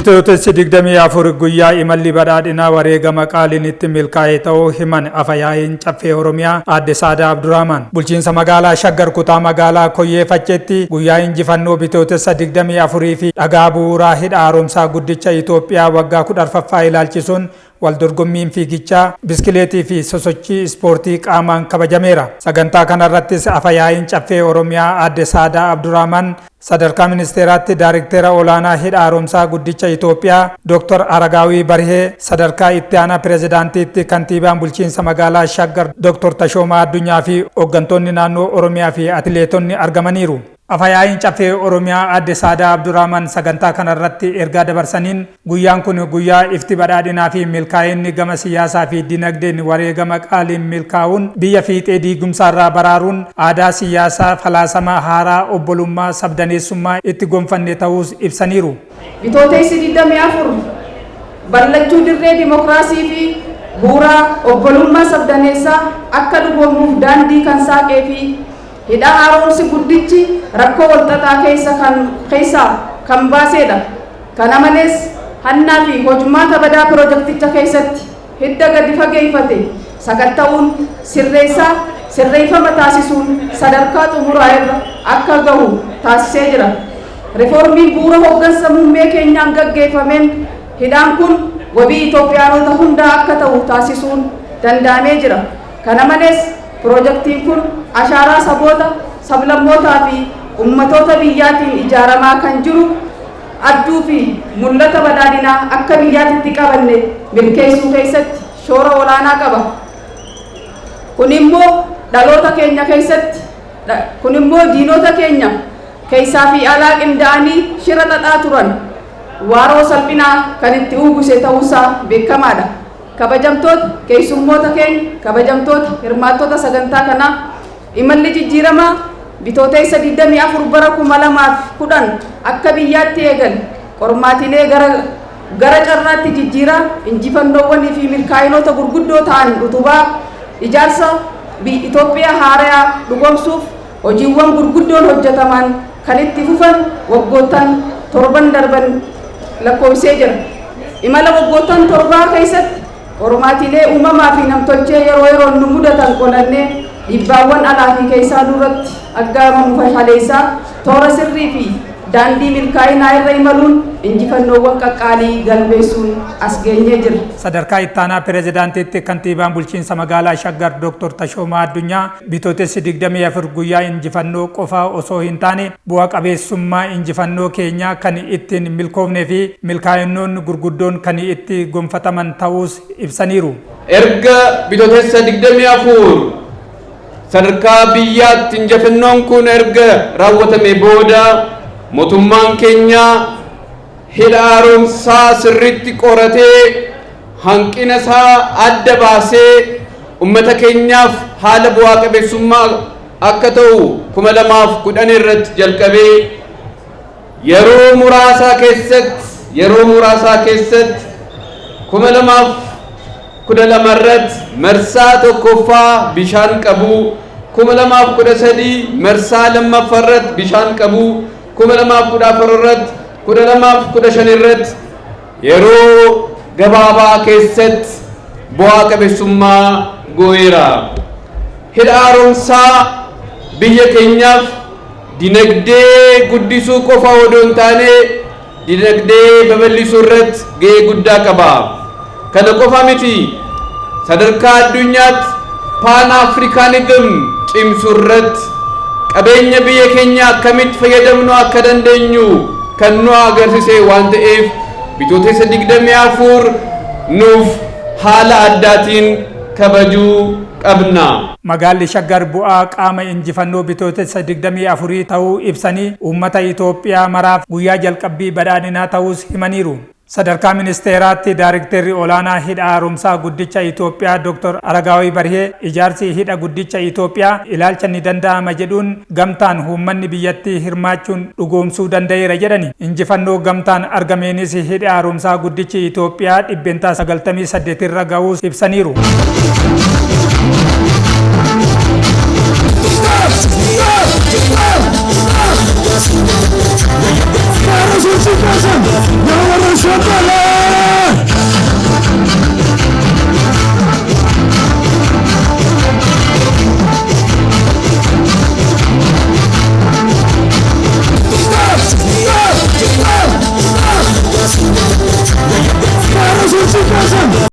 Bitootessi 24 guyyaa imalli badhaadhinaa wareegama qaaliin itti milkaa'e ta'uu himan Afyaa'iin Caffee Oromiyaa Aadde Saadaa Abdurrahmaan. Bulchiinsa magaalaa Shaggar kutaa magaalaa Koyyee Facceetti guyyaa injifannoo Bitootessa 24 fi dhagaa bu'uuraa hidha haaromsaa guddicha Itoophiyaa waggaa 14ffaa ilaalchisuun waldorgommiin fiigichaa, biskileetii fi sosochii ispoortii qaamaan kabajameera. Sagantaa kanarrattis Afayaa'iin Caffee Oromiyaa Aadde Saadaa Abdurrahmaan, sadarkaa ministeeraatti Daarikteera Olaanaa Hidha Haaromsaa Guddicha Itoophiyaa Dooktar Aragaawii Barihee, sadarkaa itti aanaa pirezidaantiitti kantiibaan bulchiinsa magaalaa Shaggar Dooktar Tashoomaa Addunyaa fi hooggantoonni naannoo Oromiyaa fi atileetonni argamaniiru. Afayaa'iin Caffee Oromiyaa Aadde Saadaa Abdurrahmaan sagantaa kanarratti ergaa dabarsaniin guyyaan kun guyyaa ifti badhaadhinaa fi milkaa'inni gama siyaasaa fi dinagdeen wareegama qaaliin milkaa'uun biyya fiixee diigumsaarraa baraaruun aadaa siyaasaa falaasama haaraa obbolummaa sabdaneessummaa itti gonfanne ta'uus ibsaniiru. Bitootessi 24 bal'achuu dirree dimokiraasii fi bu'uura obbolummaa sabdaneessaa akka dhugoomuuf daandii kan saaqee fi hidha haaromsi guddichi rakkoo walxaxaa keessaa kan baasedha. Kana malees hannaa fi hojmaata badaa pirojekticha keessatti hidda gadi fageeffate sakatta'uun sirreeffama taasisuun sadarkaa xumuraa irra akka gahu taasisee jira. Rifoormiin bu'uura hooggansa muummee keenyaan gaggeeffameen hidhaan kun wabii Itoophiyaanota hundaa akka ta'u taasisuun danda'amee jira. Kana malees pirojektiin kun ashaaraa saboota, sablammootaa fi ummatoota biyyaatiin ijaaramaa kan jiru adduu fi mul'ata badhaadhinaa akka biyyaatitti qabanne milkeessuu keessatti shoora olaanaa qaba. Kun immoo dhaloota keenya keessatti, kun immoo diinota keenya keessaa fi alaa qindaa'anii shira xaxaa turan waaroo salphinaa kan itti uwwise ta'uusaa beekamaadha. Kabajamtoota keessummoota keenya, kabajamtoota hirmaattota sagantaa kanaa, imalli jijjiiramaa Bitootessa 24 bara 2010 akka biyyaatti eegale qormaatilee gara carraatti jijjiiraa injifannoowwanii fi milkaa'inoota gurguddoo ta'an utubaa ijaarsa Itoophiyaa haaraa dhugoomsuuf hojiiwwan gurguddoon hojjetaman kan itti fufan waggoottan torban darban lakkoofsee jira. Imala waggoottan torbaa keessatti qormaatilee uumamaa fi namtolchee yeroo yeroon nu mudatan qolannee dhiibbaawwan alaa fi keessaa duratti aggaamamu fashaleessaa toora sirrii fi daandii milkaa'inaa irra imaluun injifannoowwan qaqqaalii galmeessuun as geenyee jira. Sadarkaa ittaanaa pirezidaantiitti kantiibaan bulchiinsa magaalaa Shaggar Dooktar Tashoomaa Addunyaa Bitootessi 24 guyyaa injifannoo qofaa osoo hin taane bu'a qabeessummaa injifannoo keenyaa kan ittiin milkoofnee fi milkaa'innoonni gurguddoon kan itti gonfataman ta'uus ibsaniiru. Erga Bitootessa 24 sadarkaa biyyaatti injifannoon kun erga raawwatame booda mootummaan keenya hidha haaromsaa sirriitti qoratee hanqina isaa adda baasee ummata keenyaaf haala bu'aa qabeessummaa akka ta'u 2010 irratti jalqabee yeroo muraasaa keessatti 2012 irratti marsaa tokkoffaa bishaan qabu, 2013 marsaa lammaffaa irratti bishaan qabu, 2014 irratti, 2015 irratti yeroo gabaabaa keessatti bu'aa qabeessummaa goo'eera. Hidha haaromsaa biyya keenyaaf dinagdee guddisuu qofa odoo hin taane dinagdee babal'isuu irratti gahee guddaa qaba. Kana qofa miti, sadarkaa addunyaatti Pan Africanism cimsuu irratti qabeenya biyya keenya akkamitti fayyadamnu akka dandeenyu kan nu agarsiise waan ta'eef Bitootessa 24 nuuf haala addaatiin kabajuu qabna. Magaalli Shaggar bu'aa qaama injifannoo Bitootessa 24 ta'uu ibsanii uummata Itoophiyaa maraaf guyyaa jalqabbii badhaadhinaa ta'uus himaniiru. Sadarkaa ministeeraatti Daarikteerri olaanaa hidha haaromsaa guddicha Itoophiyaa Dr. Aragaawii Barihee ijaarsi hidha guddicha Itoophiyaa ilaalcha ni danda'ama jedhuun gamtaan uummanni biyyattii hirmaachuun dhugoomsuu danda'eera jedhani. Injifannoo gamtaan argameenis hidha haaromsaa guddichi Itoophiyaa 98% irra ga'uus ibsaniiru.